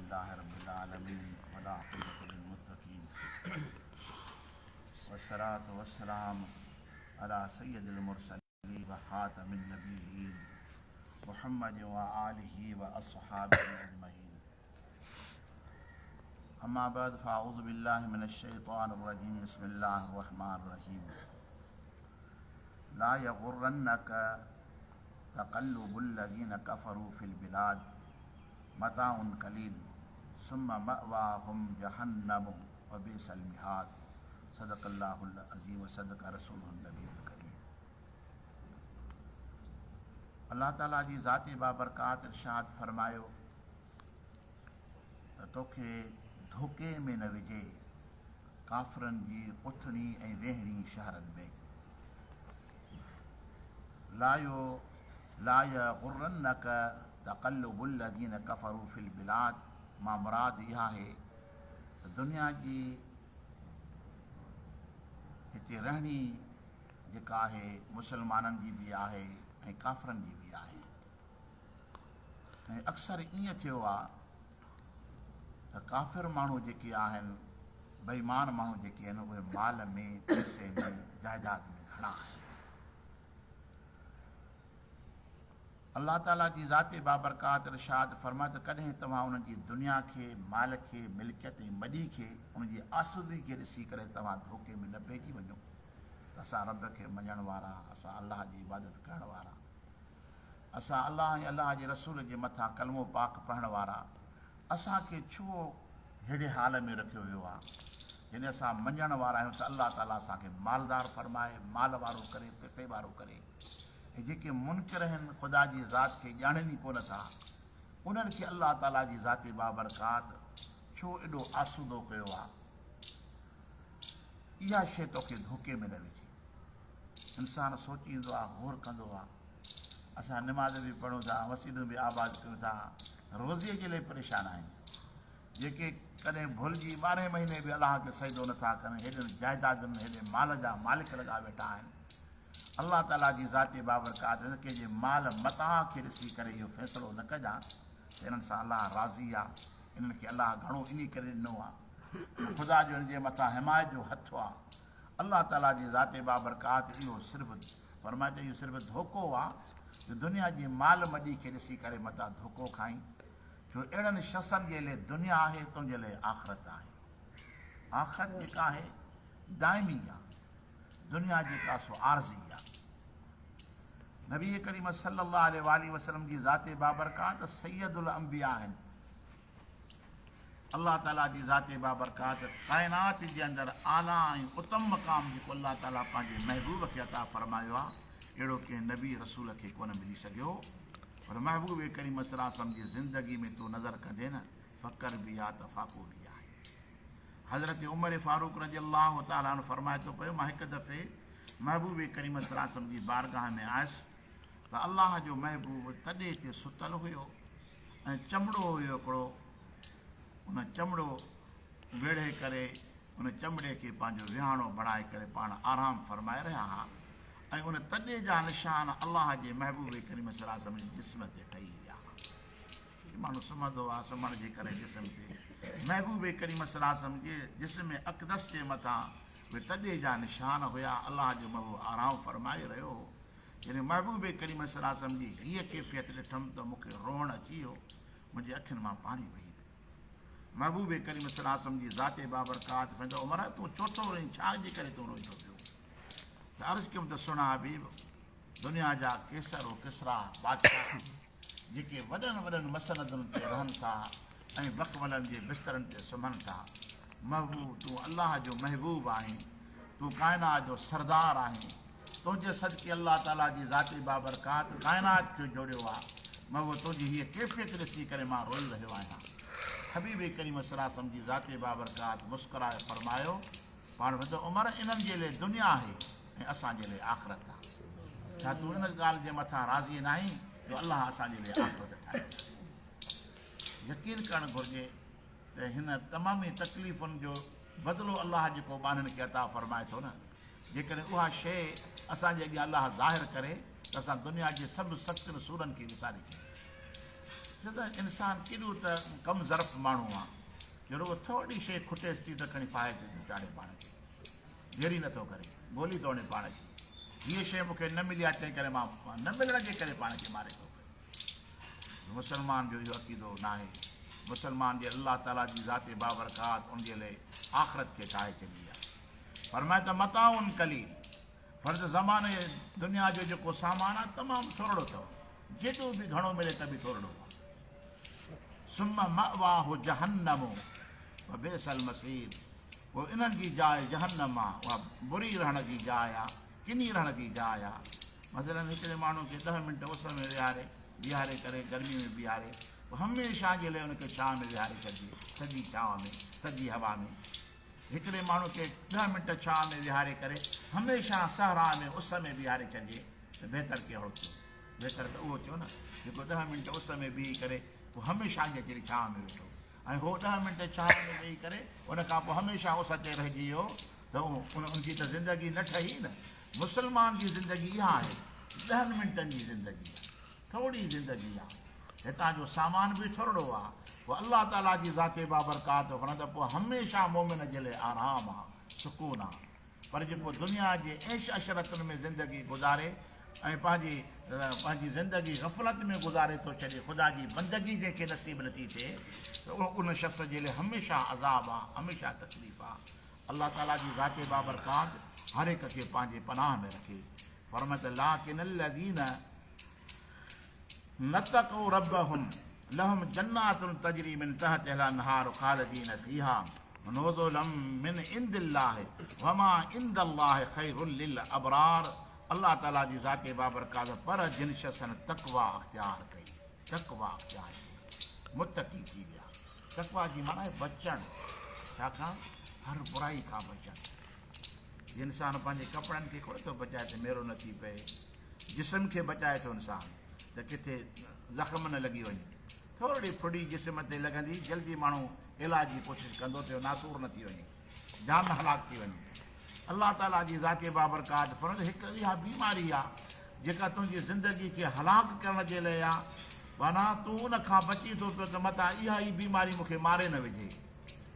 لله رب العالمين والعاقبة للمتقين والصلاة والسلام على سيد المرسلين وخاتم النبيين محمد وآله وأصحابه أجمعين أما بعد فأعوذ بالله من الشيطان الرجيم بسم الله الرحمن الرحيم لا يغرنك تقلب الذين كفروا في البلاد متاع قليل ثم مأواهم جهنم وبئس المهاد صدق الله العظيم وصدق رسوله النبي الڪريم الله تعالي جي ذات بابرڪات ارشاد فرمايو ته توکي ڌوڪي ۾ نه وجهي ڪافرن جي اٿڻي ۽ ويهڻي شهرن ۾. لا لا يغرنک تقلب الذين ڪفروا في البلاد مان مراد اها آهي ته دنيا جي هتي رهڻي جيڪا آهي مسلمانن جي به آهي ۽ ڪافرن جي به آهي ۽ اڪثر ائين ٿيو آهي ته ڪافر ماڻهو جيڪي آهن، بيمان ماڻهو جيڪي آهن اهي مال ۾، پئسي ۾، جائداد ۾ گهڻا آهن. الله تعاليٰ جي ذات بابرڪات ارشاد فرمايو ته ڪڏهن توهان انهن جي دنيا کي، مال کي، ملڪيت ۽ مڏي کي، انهن جي آسودگي کي ڏسي ڪري توهان ڌوڪي ۾ نه پئجي وڃو ته اسان رب کي مڃڻ وارا، اسان الله جي عبادت ڪرڻ وارا، اسان الله ۽ الله جي رسول جي مٿان ڪلمو پاڪ پڙهڻ وارا، اسان کي ڇو ههڙي حال ۾ رکيو ويو آهي؟ جڏهن اسان مڃڻ وارا آهيون ته الله تعاليٰ اسان کي مالدار فرمائي، مال وارو ڪري، پئسي وارو ڪري ۽ جيڪي منڪر آهن، خدا جي ذات کي ڄاڻين ئي ڪونه ٿا، انهن کي الله تعاليٰ جي ذات بابرڪات ڇو ايڏو آسودو ڪيو آهي؟ اها شيء توکي ڌوڪي ۾ نه وجهي. انسان سوچيندو آ، غور ڪندو آ. اسان نماز به پڙهون ٿا، مسجدون به آباد ڪيون ٿا، روزيء جي لاء پريشان آهيون. جيڪي ڪڏهن ڀلجي ٻارهين مهيني به الله کي سجدو نه ٿا ڪن، هيڏين جائدادن، هيڏي مال جا مالڪ لڳا ويٺا آهن. الله تعاليٰ جي ذات بابرڪات ۾ ڪنهن جي مال متاع کي ڏسي ڪري اهو فيصلو نه ڪجان ته انهن سان الله راضي آ، انهن کي الله گهڻو انهي ڪري ڏنو آ جو خدا جو انهن جي مٿان حمايت جو هٿ آ. الله تعاليٰ جي ذات بابرڪات اهو صرف فرمائي ته اهو صرف ڌوڪو آ جو دنيا جي مال مڏي کي ڏسي ڪري متان ڌوڪو کائين ڇو اهڙن شخصن جي لئه دنيا آهي تنهنجي لئه آخرت آهي آخرت جيڪا آهي دائمي آ دنيا جيڪا سو عارضي آ نبي ڪريم صلي الله عليه واٰله وسلم جي ذات بابرڪات سيد الانبياء آهن الله تعاليٰ جي ذات بابرڪات ڪائنات جي اندر اعليٰ ۽ اتم مقام جيڪو الله تعاليٰ پنهنجي محبوب کي عطا فرمايو آهي اهڙو ڪنهن نبي رسول کي ڪونه ملي سگهيو پر محبوب ڪريم صلي الله عليه وسلم جي زندگي ۾ تون نظر ڪندين نه فقر به آ ته فاقو به آهي حضرت عمر فاروق رضي الله تعاليٰ عنه فرمائي ٿو پيو مان هڪ دفعي محبوب ڪريم صلي الله عليه وسلم جي بارگاهه ۾ آيس ته الله جو محبوب تڏي تي ستل هيو ۽ چمڙو هيو هڪڙو، ان چمڙو ويڙهي ڪري ان چمڙي کي پنهنجو ويهاڻو بڻائي ڪري پاڻ آرام فرمائي رهيا ها ۽ ان تڏي جا نشان الله جي محبوب ڪريم صلي الله عليه وسلم جي جسم تي ٺهي ويا ها. ماڻهو سمهندو آهي، سمهڻ جي ڪري جسم تي محبوب ڪريم صلي الله عليه وسلم جي جسم اقدس جي مٿان اهي تڏي جا نشان هيا، الله جو محبوب آرام فرمائي رهيو هو. جڏهن محبوب ڪريم صلي الله عليه وسلم جي هيء ڪيفيت ڏٺم ته مون کي روئڻ اچي ويو، منهنجي اکين مان پاڻي وهي پيو. محبوب ڪريم صلي الله عليه وسلم جي ذات بابرڪات فرمايو ته عمر تون ڇو ٿو روئين، ڇا جي ڪري تون روئين ٿو پيو؟ ته عرض ڪيم ته سهڻا حبيب! دنيا جا قيصر و ڪسريٰ بادشاهه جيڪي وڏن وڏن مسندن تي رهن ٿا ۽ بخملن جي بسترن تي سمهن ٿا، محبوب تون الله جو محبوب آهين، تون ڪائنات جو سردار آهين، تنهنجي صدقي الله تعاليٰ جي ذات بابرڪات ڪائنات کي جوڙيو آ، محبوب تنهنجي هيء ڪيفيت ڏسي ڪري مان روئي رهيو آهيان. حبيب ڪريم صلي الله عليه وسلم جي ذات بابرڪات مسڪرائي فرمايو، پاڻ فرمايو عمر انهن جي لئه دنيا آهي ۽ اسان جي لئه آخرت آ. ڇا تون ان ڳالهه جي مٿان راضي ناهين جو الله اسان جي لئه آخرت ٺاهي آهي. يقين ڪرڻ گهرجي ته هن تمامي تڪليفن جو بدلو الله جيڪو ٻانهن کي عطا فرمائي ٿو نه، جيڪڏهن اها شيء اسان جي اڳيان الله ظاهر ڪري ته اسان دنيا جي سڀ سختين سورن کي وساري ڇڏيون. ڏسو ته انسان ڪيڏو ته ڪم ظرف ماڻهو آ جو رڳو ٿورڙي شيء کٽيس ٿي ته کڻي ڦاهي تي ٿو چاڙهي پاڻ کي. جهڙي نه ٿو ڪري، گولي ٿو هڻي پاڻ کي. هيء شيء مون کي نه ملي آ تنهن ڪري مان نه ملڻ جي ڪري پاڻ کي ماري ٿو پيو. مسلمان جو اهو عقيدو ناهي. مسلمان جي الله تعاليٰ جي ذات بابرڪات ان جي لئه آخرت کي ٺاهي ڇڏي آ. فرمائي ته متاع قليل، فرض زماني دنيا جو جيڪو سامان آ تمام ٿورڙو اٿو، جيڏو به گهڻو ملي ته به ٿورڙو آ. ثم مأواه جهنم وبئس المصير، پوء انهن جي جاء جهنم آ، اها بري رهڻ جي جاء آ، ڪني رهڻ جي جاء آ. مثلاً هڪڙي ماڻهو کي ڏهه منٽ اس ۾ ويهاري، بيهاري ڪري گرمي ۾ بيهاري، پوء هميشه جي لاء ان کي ڇانء ۾ ويهاري ڇڏجي، ٿڌي ڇانو ۾، ٿڌي هوا ۾. هڪڙي ماڻهو کي ڏهه منٽ ڇانو ۾ ويهاري ڪري هميشه صحرا ۾ اس ۾ بيهاري ڇڏجي ته بهتر ڪهڙو ٿيو؟ بهتر ته اهو ٿيو نه جيڪو ڏهه منٽ اس ۾ بيهي ڪري پوء هميشه جي جهڙي ڇانو ۾ ويٺو ۽ هو ڏهه منٽ ڇانو ۾ ويهي ڪري ان کان پوء هميشه اس تي رهجي ويو ته ان جي ته زندگي نه ٺهي نه. مسلمان جي زندگي اها آهي ڏهن منٽن جي زندگي آهي. ٿوري زندگي آ، هتان جو سامان به ٿورڙو آ، پوء الله تعاليٰ جي ذات بابرڪات فرمائي ته پوء هميشه مؤمن جي لاء آرام آ، سڪون آ، پر جيڪو دنيا جي عيش عشرتن ۾ زندگي گذاري ۽ پنهنجي پنهنجي زندگي غفلت ۾ گذاري ٿو ڇڏي، خدا جي بندگي جنهن کي نصيب نٿي ٿئي ته ان شخص جي لاء هميشه عذاب آ، هميشه تڪليف آ. الله تعاليٰ جي ذات بابرڪات هر هڪ کي پنهنجي پناهه ۾ رکي. فرمائي ته لاڪن الذين اتقوا ربهم لهم جنات تجري من تحتها الانهار خالدين فيها نزلا من عند الله وما عند الله خير للابرار الله تعالي جي ذات بابرڪات پر جن شخصن تقويٰ اختيار ڪئي تقويٰ اختيار ڪئي متقي ٿي ويا تقويٰ جي معنيٰ آهي بچڻ ڇا کان هر برائي کان بچڻ جي انسان پنهنجي ڪپڙن کي ڪونه ٿو بچائي ته ميرو نه ٿي پئي، جسم کي بچائي ٿو انسان ته ڪٿي زخم نه لڳي وڃي. ٿورڙي ڦڙي جسم تي لڳندي جلدي ماڻهو علاج جي ڪوشش ڪندو ته اهو ناسور نه ٿي وڃي، جان نه هلاڪ ٿي وڃي. الله تعاليٰ جي ذات بابرڪات فرمائي ٿو هڪ اها بيماري آ جيڪا تنهنجي زندگي کي هلاڪ ڪرڻ جي لئه آ، معنيٰ تون ان کان بچين ٿو پيو ته متان اها ئي بيماري مون کي ماري نه وجهي.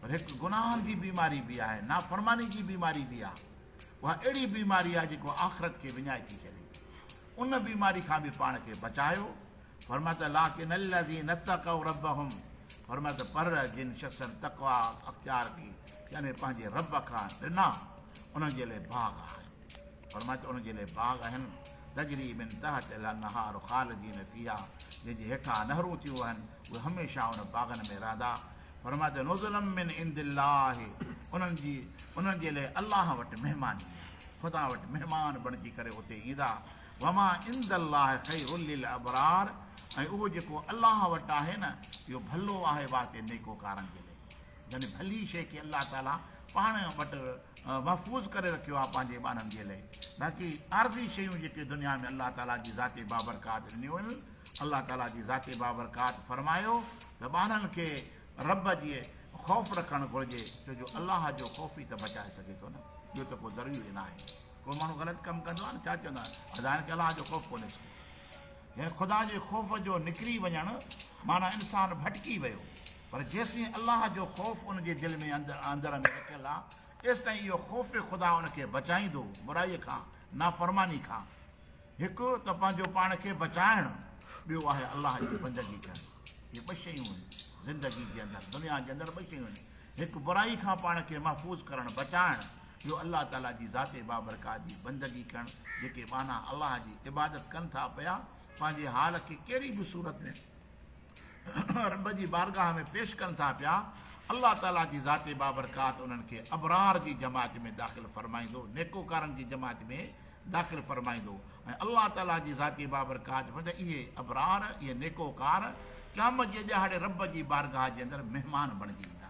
پر هڪ گناهن جي بيماري به آهي، نافرماني جي بيماري به آهي. اها اهڙي بيماري آهي جيڪو آخرت کي وڃائي ٿي ڇڏي. ان بيماري کان به پاڻ کي بچايو. فرمايو ته لاڪن الذين اتقوا ربهم فرمايو ته پر جن شخصن تقويٰ اختيار ڪئي يعني پنهنجي رب کان ڊنا انهن جي لاء باغ آهن. فرمايو ته انهن جي لاء باغ آهن، تجري من تحتها الانهار خالدين فيها جنهن جي هيٺان نهرون ٿيون وهن، اهي هميشه ان باغن ۾ رهندا. فرمايو ته نزلا من عند الله انهن جي انهن جي لاء الله وٽ مهماني آهي، خدا وٽ مهمان بڻجي ڪري اتي ايندا، وما عند الله خير للابرار ۽ اهو جيڪو الله وٽ آهي نه اهو ڀلو آهي واسطي نيڪوڪارن جي لاء. يعني ڀلي شيء کي الله تعاليٰ پاڻ وٽ محفوظ ڪري رکيو آهي پنهنجي ٻانهن جي لئه. باقي عارضي شيون جيڪي دنيا ۾ الله تعاليٰ جي ذات بابرڪات ڏنيون آهن، الله تعاليٰ جي ذات بابرڪات فرمايو ته ٻانهن کي رب جي خوف رکڻ گهرجي ڇو جو الله جو خوف ئي ته بچائي سگهي ٿو نه ٻيو ته ڪو ذريعو ئي ناهي. ڪو ماڻهو غلط ڪم ڪندو آهي نه ڇا چوندا آهن ادا هن کي الله جو خوف ڪونهيس ڪو. يعني خدا جي خوف جو نڪري وڃڻ معنيٰ انسان ڀٽڪي ويو پر جيسين الله جو خوف ان جي دل ۾ اندر ۾ رکيل آ ايستائين اهو خوف خدا ان کي بچائيندو برائي کان نافرماني کان. هڪ ته پنهنجو پاڻ کي بچائڻ ٻيو آهي الله جي بندگي ڪرڻ. اهي ٻه شيون آهن زندگي جي اندر دنيا جي اندر ٻه شيون آهن هڪ برائي کان پاڻ کي محفوظ ڪرڻ بچائڻ ٻيو الله تعاليٰ جي ذات بابرڪات جي بندگي ڪرڻ، جيڪي ٻانها الله جي عبادت ڪن ٿا پيا، پنهنجي حال کي ڪهڙي به صورت ۾ رب جي بارگاهه ۾ پيش ڪن ٿا پيا، الله تعاليٰ جي ذات بابرڪات انهن کي ابرار جي جماعت ۾ داخل فرمائيندو، نيڪوڪارن جي جماعت ۾ داخل فرمائيندو ۽ الله تعاليٰ جي ذات بابرڪات فرمائيندو ته اهي ابرار، اهي نيڪوڪار قيامت جي ڏهاڙي رب جي بارگاهه جي اندر مهمان بڻجي ايندا.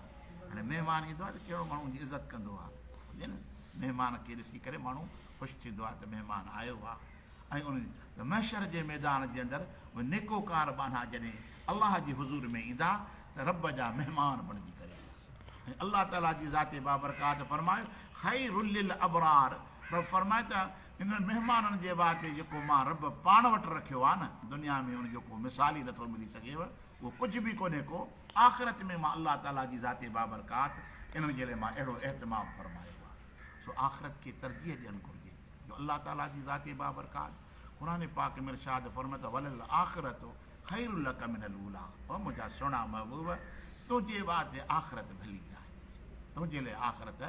هاڻي مهمان ايندو آهي ته ڪهڙو ماڻهو ان جي عزت ڪندو آهي سمجهي نه مهمان کي ڏسي ڪري ماڻهو خوش ٿيندو آهي ته مهمان آيو آهي ۽ ان ته محشر جي ميدان جي اندر اهي نيڪوڪار ٻانها جڏهن الله جي حضور ۾ ايندا ته رب جا مهمان بڻجي ڪري ايندا ۽ الله تعالي جي ذات بابرڪات فرمايو خير للابرار رب فرمائي ته انهن مهمانن جي واسطي جيڪو مان رب پاڻ وٽ رکيو آهي نه دنيا ۾ ان جو ڪو مثال ئي نٿو ملي سگهيو. اهو ڪجهه به ڪونهي ڪو، آخرت ۾ مان الله تعاليٰ جي ذات بابرڪات انهن جي لاء مان اهڙو اهتمام فرمايو آهي. سو آخرت کي ترجيح ڏيڻ گهرجي جو الله تعاليٰ جي ذات بابرڪات قرآن پاڪ ۾ ارشاد فرمايو ته وللآخرة خير لک من الاوليٰ او منهنجا سهڻا محبوب تنهنجي واسطي آخرت ڀلي آهي تنهنجي لاء آخرت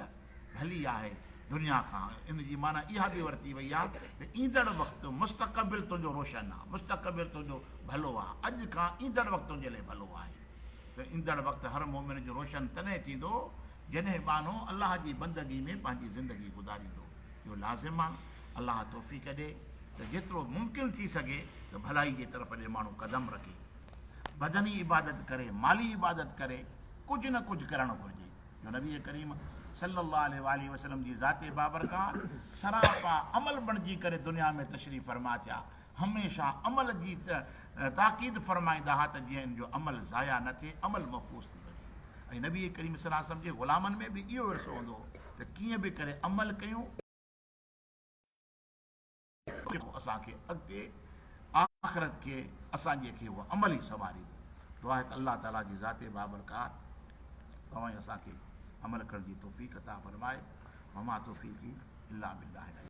ڀلي آهي دنيا کان ان جي معنيٰ اها به ورتي وئي آهي ته ايندڙ وقت مستقبل تنهنجو روشن آهي مستقبل تنهنجو ڀلو آهي اڄ کان ايندڙ وقت تنهنجي لاء ڀلو آهي ته ايندڙ وقت هر مؤمن جو روشن تڏهن ٿيندو جڏهن ٻانهو الله جي بندگي ۾ پنهنجي زندگي گذاريندو اهو لازم آهي الله توفيق ڏي ته جيترو ممڪن ٿي سگهي ته ڀلائي جي طرف ڏي ماڻهو قدم رکي بدني عبادت ڪري مالي عبادت ڪري ڪجهه نه ڪجهه ڪرڻ گهرجي جو نبي ڪريم صلي الله عليه واٰله وسلم جي ذات بابرڪات سراپا عمل بڻجي ڪري دنيا ۾ تشريف فرما ٿيا، هميشه عمل جي تاڪيد فرمائيندا ها ته جيئن ان جو عمل ضايع نه ٿئي، عمل محفوظ ٿي وڃي ۽ نبي ڪريم صلي الله عليه وسلم جي غلامن ۾ به اهو ورثو هوندو هو ته ڪيئن به ڪري عمل ڪيون. جيڪو اسان کي اڳتي آخرت کي اسان جي کي اهو عمل ئي سنواريندو. دعا آهي ته الله تعالي جي ذات بابرڪات توهان ۽ اسان کي عمل ڪرڻ جي توفيق عطا فرمائي. وما توفيقي الا بالله العلي.